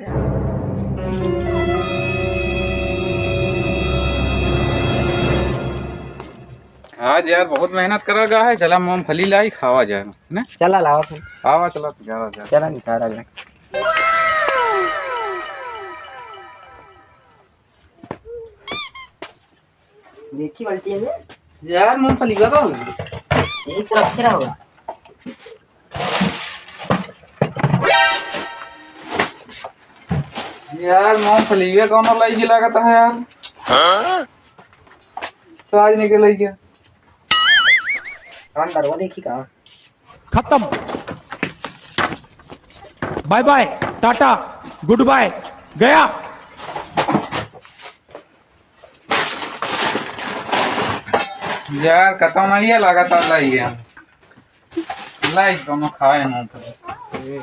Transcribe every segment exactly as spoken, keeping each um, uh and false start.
आज यार बहुत मेहनत करा गा है, चला मूंगफली लाई खावा जाए, है ना? चला लावा फिर। आवा चला, जा, जा। चला निकाला जाए। देखी बाल्टी है। यार, मूंगफली बा का? यही तो रखे रहो। यार, मूंगफली ये कौन लाई के लागत है यार? हाँ? तो आज निकल आई क्या? कान डरवा देखी का? खत्म। Bye bye, tata, goodbye, गया। यार, खत्म नहीं है, लगातार लाई है। लाई, दोनों खाए मूंगफली।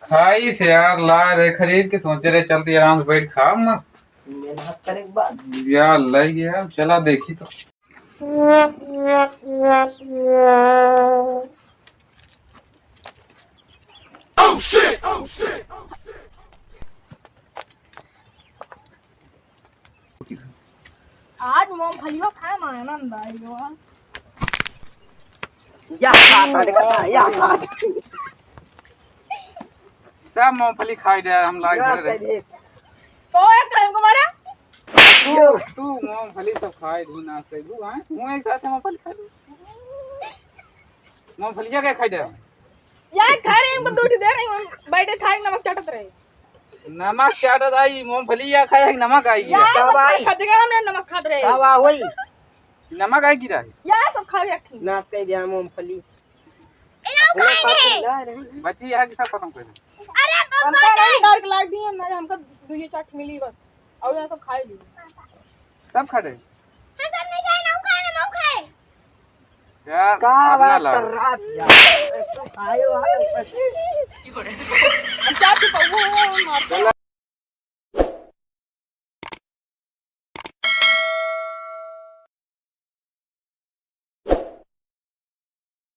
खाई से यार, ला रे, खरीद के सोचे रहे, चलती आराम से बैठ खा मस्त। मेहनत करे के बाद। यार, लाई यार, चला देखी तो। आज मूंगफलियो खाए में आनंद आइलो। या बात है, या बात। सब मूंगफली खाई दे, हम लाग या धरे रहे। सही। तो एक टाइम को मारा। तू, तू मूंगफली सब खाए दू ना से दू, हाँ? तू एक साथ मूंगफली खा लू। मूंगफलिया के खाई दे। या खा रहे, इनको दो ठे दे रही हूँ, बैठे खाए नमक चाटत रहे। नमक चाटत आई, मूंगफली या खाए नमक आई या है। सब खाए, खा देगा, हमने नमक खात रहे। का बा होई? नमक आई गिरा है। या सब खा रखी। नाश कर दिया मूंगफली। ए, ना अपना खाए पास नहीं। जा रहे हैं। बची है कि सब खत्म कर दे। अरे, हम बब्बा का नहीं नहीं। डार्क लाइट दी है, ना हमका दुइये चार ठे मिली बस। और यहाँ सब खाए ली। सब खा दे। हम सब नहीं खाए, ना खाए, ना खाए। यार, का अपना बात लाओ। कर रहा है यार? तो खाए वाला बस। हम चार ठे पौवा है, हम मारते हैं।